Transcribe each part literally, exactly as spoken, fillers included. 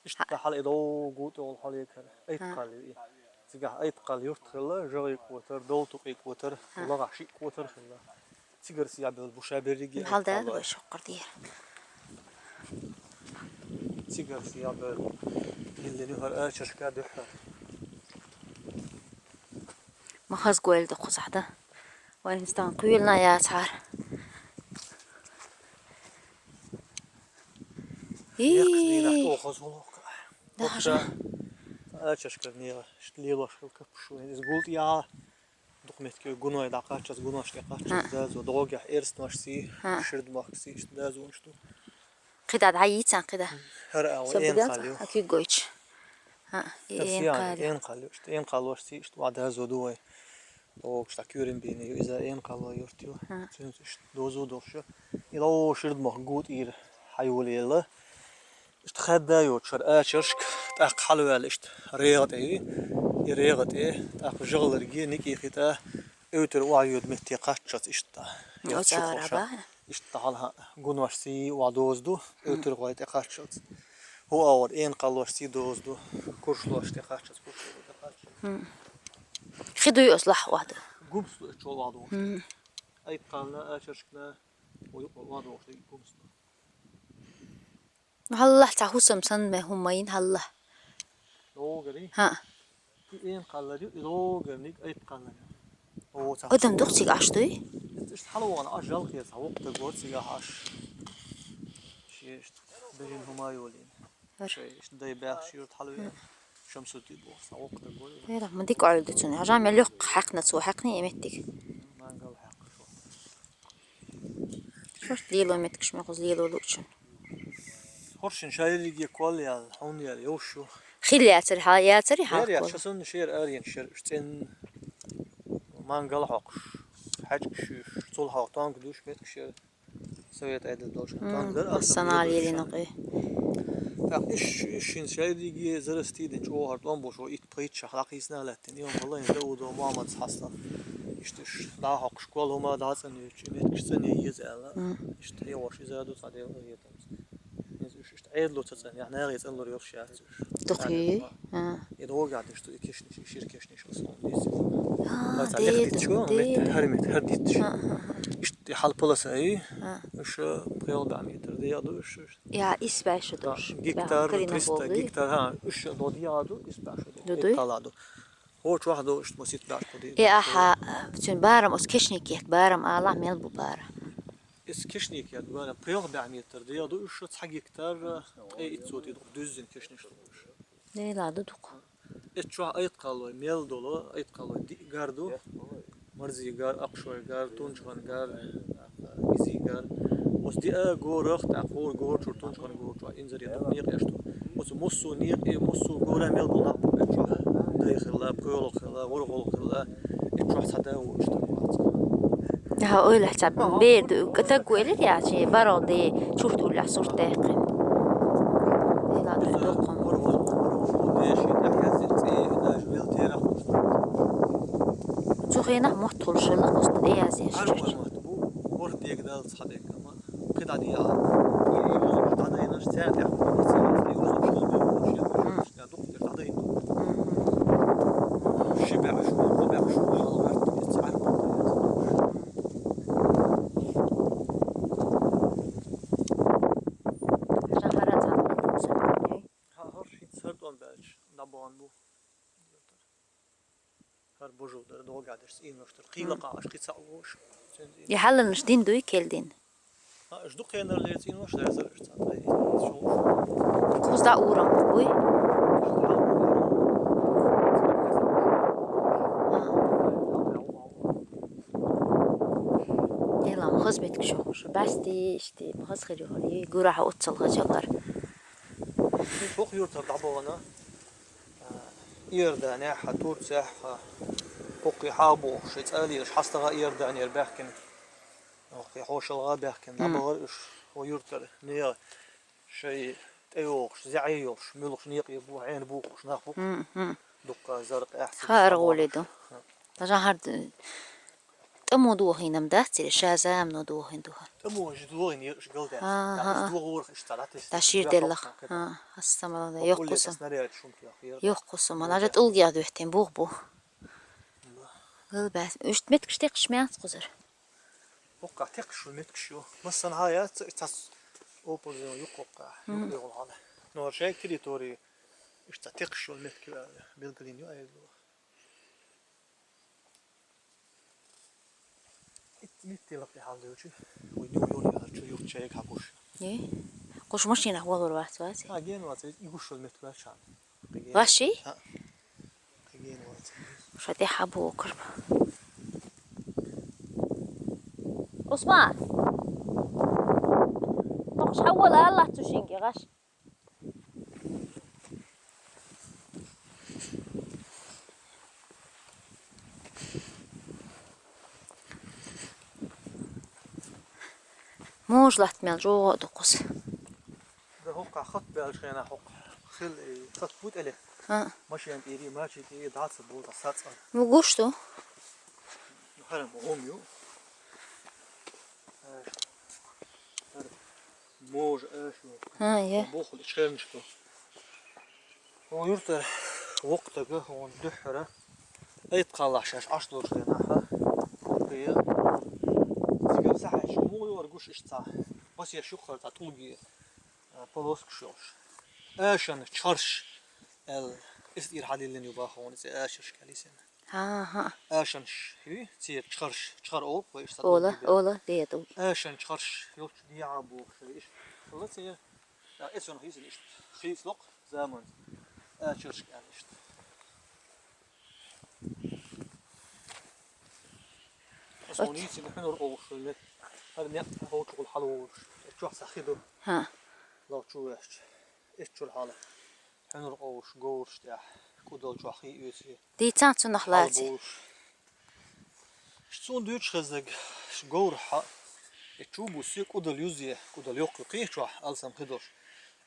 Иштта хьал и дов гуттӀе волу хьоле кара. Айткхалла ю и. Цигахь Айткхалла юрт хилла, жагӀи котар, довту къе котар, лагӀахь шиъ котар хилла. Цигара сехьа бевлла бу ша берриге. Хьал Айткхалла дагадогӀуш хӀокхура дера. Цигара сехьа бевлла. Гиллина ю хӀара ачаршка дуьххьара. Ма хаза гойла ду кхузахь, да? Вайн стан кхоьлина яцахьара. Некъаш дийнахь Ий! ТӀохаза волу хӀокху. Да, хӀокху ша. Ачашкара неха, иштта лелош хила каппуш ву. Иза гултӀе яхьа, дукха меттиг гуной дӀакхаччалц, гунош тӀе кхаччалц дазо, догӀехь эрстмашций, ширдмахкций, иштта дазонаш ду. КхидӀа дӀайийцан кхидӀа. ХӀара а вай Со Энкхал бигаза ю. А куьг гойтуш. ХӀа, и Эн Энкхал ю. Энкхал ю, иштта Энкхалошций, иштта ван дазо ду вай. Логуш дӀа куьйрам бийна ю, иза Энкхалла юрт ю. Цуьнца иштта дозу долуш ю. И ло ширдмах гу тӀера хьайолаелла. Иштта хадда йоцуш хӀара ачаршка, тӀаккха хьалаваьлла иштта регӀа тӀе ю. И регӀа тӀе, тӀаккха жагӀаларге, никӀе хи тӀа, эвтара охьайоьду метте кхаччалц иштта. Оцу Яц шу агӀора хоша. Бахьа? Иштта хьалха гуношций охьадозу ду, эвтара гӀой тӀе кхаччалц. ХӀу а вара Энкхалошций дозу ду, куршлошца тӀе кхаччалц, куршло тӀе кхаччалц. Хи дуй оцу лахь охьаду? Гумс ду оцу чу охьадогӀуш. Айткхаллана, ачаршкана, ой, охьадогӀуш дерг гумс ду. ХӀаллахь цхьа хӀусам санна мел хӀума йина хӀаллахь. Логари? ХӀаъ. И Энкхаллар ю, и логарниг Айткхаллар ю. О, цхьа Адам дух цига Ӏаш дуй? Иштта хьалавогӀана Ӏаш жалхе цхьа воккха стаг вара цигахь Ӏаш. Шен иштта бежана хӀума йолийна. Вара. Шен иштта дай баьхча юрт хьалавеана. Шамсудди боху, цхьа воккха стаг вара. Вера, ма дика Ӏойла ду цунна. Хьажа мел йоккха хьаькхна цо, хьаькхний и меттиг. Мангал хьаькхна шо. Шорт лело меттигаш ма кхуза лело луучун. ХӀоршин шайриге кол ял, хьун ял, йовшу. Хил яцари, хьа яцари, хьа Бер яц, кол. Ша санна шер арен шер, уьш цӀен мангал хьокхуш, хьаьжкаш уьш, цул хьалха тонг дуьш меттигаш яр. Совет айдал долуш. Тонг дар, аса санал ели накъи. Так, уьш, уьш шин шайриге зарасти дин чӀогӀар тӀом бу шо ит пхийтта шах лакхийсна лаьттина. Ион балла ин Даудо Мухаммад хьастан. Иштта уьш дӀа хьокхуш кол хӀума дӀа цӀанвечу, меттигаш цӀане еза аьлла. Иштта хьегӀош иза ду цхьа дела хетамца. Иза уьш иштта Ӏедало ца цӀан, яхь нагӀе цӀанлур йолуш яц уьш. Дукхий? И догӀа деш ду, и кешнаш, и шир кешнаш, аса хьуна дийци. А, Ма ца дел дехтичко, ду, мет, дел. Хар мет, хар дитташ. Иштта и хьал паласа ай, уьш пхел баьм метр, дел ду уьш. Я, исбаьша ду уьш. Гектар, Баьхкарина триста богу. Гектар, ха, уьш до дел ду, исбаьша ду. Ду дуй? Иккала ду. Хо чохь ду, иштта масит баш куди. Э, аха, цуьнан барам, оцу кешнийн кехат барам, ала мел бу бара. Иза кешнийн кехат барам, пхелх баьхьа метр дел ду, уьш цхьа гектар, ткъе иццо тӀе ду, дуьззина кешнаш ду уьш. Дела ду дукха. Эцу чохь айткхаллой мел долу, айткхаллой диъ гар ду. Марзий гар, Акхушой гар, Тунчхан гар, Изий гар. Оцу диъа горах, тӀаккха хӀора горчуьра, Тунчхан горчуьра, инзаре ду, некъаш ду. Оцу муссу некъе, муссу гора мел бу нах бу, эцу чохь. Дай хилла, пхоьлах хилла, ворхӀолгӀа хилла, эцу чохь цхьа да ву иштта вац. Яха, ойла хьца бер ду, таг ву элира яц, шен баро де, чурт уллехь сурт даьккхина. Дела ду доккхун. ВорхӀолгӀа, ворхӀолгӀа де, шен тӀехь яздина цӀе, даже вел терах. Цу хенахь мотт хуьлуш хилла, кхузна де язъеш чуьрчу. ВорхӀ дега дала цхьа дега ма. КхидӀа диъа. И юзуш дӀадайнаш, цаьрга тӀехь хӀума ца яц, и юзуш хӀума бу, шен дукха тӀе дӀадайна ду. Ши баьхьаш, кхо баьхьаш, хьал гӀерта, и цхьа бу. Жан хара цхьа бу. Хьа хӀорш хӀинца хӀара тӀом баьлча, дӀабахана бу. ХӀара божу дара, догӀа дерш цӀийнош дара. Кхийла кхааш, кхин цхьаъ вуш. И хьаланаш дин дуй, кел дин? А, уьш ду кхенар лер цӀийнош дара, зар уьш цхьа дай. Кхуза дӀа урам буй? Эла, ма хаза меттиг шо, шо басти, ишти, ма хаза хир юхали, гура хьа оццал хаза ялар. Хоху юртара дӀабахана. Иорданехь а, Турцехь а, хӀокху хьан бохуш, шайн цӀа лелаш, хьастагӀа Иорданера баьхкина, хӀокху хьошалгӀа баьхкина, набахара уьш, хӀо юртара, нехан шайн тӀейогӀуш, зӀе йолуш, муьлхачу некъе бу, хьенан бухуш нах бу. Дуккха заркъ, ахьа ца Хара гӀоле ду. Жан хӀара д-, ТӀамо дохийна-м дац, цӀера ша замано дохийна духа. ТӀамо уж дохийна, ераш галдаьхаш. ХӀаа, ХӀаа. Из дохорах иштта дӀатесна. ТӀашир деллах. ХӀаа, хьастамалла. Йоккхусам. Снаряд шунтах ер. Йоккхусам, ала жа тӀулгех доьттина бух бу. Галбаьс. Уж меткаш текхаш мянц кхузара. ХӀокха текхаш шу меткаш ю. Массанхьа яц, цас опа зен юккъокха. Юккъокха. Но шайк территории иштта текхаш шу метки белгалин ю айду. Ит миттелак тӀе хьалдевчи, вай ню юр яхачу юрт чайг хьакуш. Е? Кхуш машинах валур вац, вац? А, ген вац, и гуш шул метк вац шан. Ваши? А. Ген вац. Ша тӀе хьабу окрба. Усман! Охш хьаввала аллац цу шинге, гаш. Муж латт мел чӀогӀа а дукхус. Да хӀокха хатт баьлча хенахь хӀокха хила и цат бу тӀеле. ХӀаа. Машен тӀери, мачи тӀери, дац а бу, да сац а. Му гуш ду? ХӀара ма хӀум ю. ХӀара. Можа аша. ХӀаа, е. Бохули шернашка. Хьо юртара воккхатага, хьуна дуьххьара. Айт кхаллахь шаьш Ӏаш долуш хенахьа. Кхе. Цигара сахьаьш муха юара гуш иштта цхьа. Басеш юккхара цхьа тӀулге, а, полоскаш йолуш. Ашан чхарш аьлла. Иза тӀера хьадиллина ю баха хьуна, иза ашарш кӀел йисина. ХӀаа, хӀаа. Ашанаш, хӀуьй, церан чхарш, чхар олу вай иштта. Ола, ола, деду. Ашан чхарш йолчу дехьа бохуш, иш хала церан. Я, эцунах йисина иштта. Хийцалокх заманца. Ашарш кӀел иштта. Ас вон йисина хьуьнар олуш, хӀара некъ хьочухула хьала волуш. Эцчохь ца хи ду. ХӀаа. Лов чу ваьшча. Эцчура хьала. Хьуьнар къовлуш, говраш тӀехь, кӀудал чохь хи оьций. Дийцан цунах лаций. Хьалабовлуш. Цунна дуьйцуш хезнарг, говрахь, и чу буссий, кӀудал юзий, кӀудал йоккхуй кхий чохь, алсам хи долуш.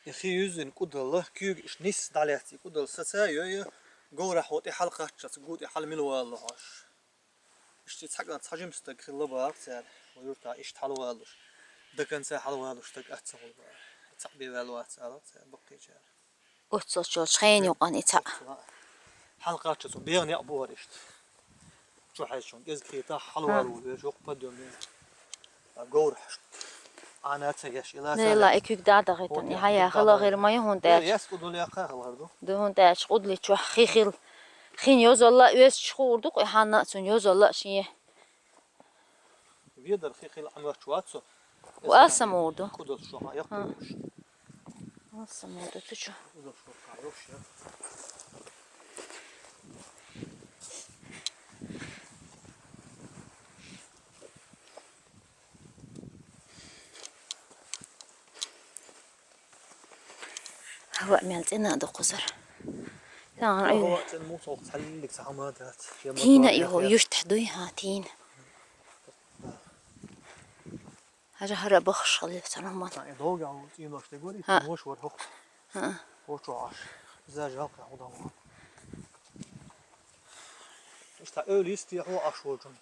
И хи юззина кӀудалла, куьйга иштта нисса дӀалаьцна, и кӀудал саца а йой, говрахь хьо тӀе хьалакхаччалц, гу тӀе хьала мила валало хьожуш. Иштта цхьаъ, цхьа жима стаг хилла бахара цара, вай юртахь иштта хьалавалуш, до конца хьалавалуш стаг ацца хуьлу бахара. Цхьаъ бен ваьлла вац алара цара баккхийчара. Оццул чолчу хенан юкъана и цхьаъ. Хьалакхаччалц бегӀан некъ бу хӀара иштта. Чу хьаьжча кӀезиг хетахь, хьалавалуш веш йоккха подъём бен. Говрахь. Ӏана ца еш, ила ца Нела, еш. И куьг дӀа а дахийтина, и хьан яхала хир ма ю хӀунда аьлча. Яс кӀудал яхха хала хир ду. Ду хӀунда аьлча, кӀудли чохь хи хила. Хин йозалла а оьцуш хуур ду-кх и хьанна а цунна йозалла а шен. Ведар хи хила Ӏамоьттуш вац со. Ва алсам мур ду. КӀудал шо хьан яккхий вуьш. Алсам мур ду, ту чу. КӀудал шо хьан йовш я. ХӀаваъ мел цӀена а ду кхузара. Сан Ӏуьйра. ХӀаваъ цӀена мух цхьа хьаллиг ца хьама дац. Тийна и хӀо юьртахь дуй, хӀа, тийна. Хьажа хӀара бахаш хилла цхьа хӀума. Сан и долга хьо цӀенош де гори, ХӀа. Мош вара хӀокху. ХӀа. ХӀо чу Ӏаш. Иза жалко хьо дан ву. Иштта эвла йисте хьо Ӏаш волчун.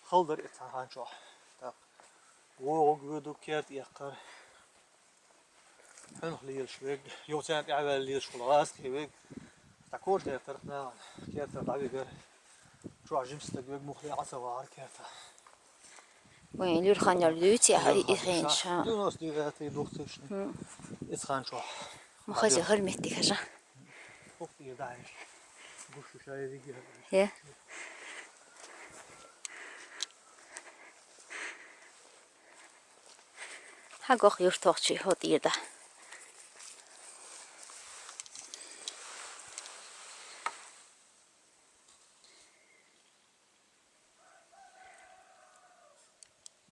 Хала дара и цхьа хьан чохь. Так. ВогӀуг вуьду керта эккхар. Хьуьнах лелаш верг, йовцарна тӀаьхьаваьлла лелаш хула гӀазкхий верг. Ткъа кожа дертарх нахана, кертара дӀавигар. Чохь жимстаг верг мухле Ӏа ца вахара керта. Вайн луьрхан яр дуьйцу, яхьа и хенаш, ха. Девяносто девятый, двухтысячный. Хм. Ицхан чохь. Ма хаза хӀара меттиг хьажа. Ух, тӀера дахьаш. Гуш шу шайриг яхьа. Е. Хьагох юртохчий хӀо тӀера дахь.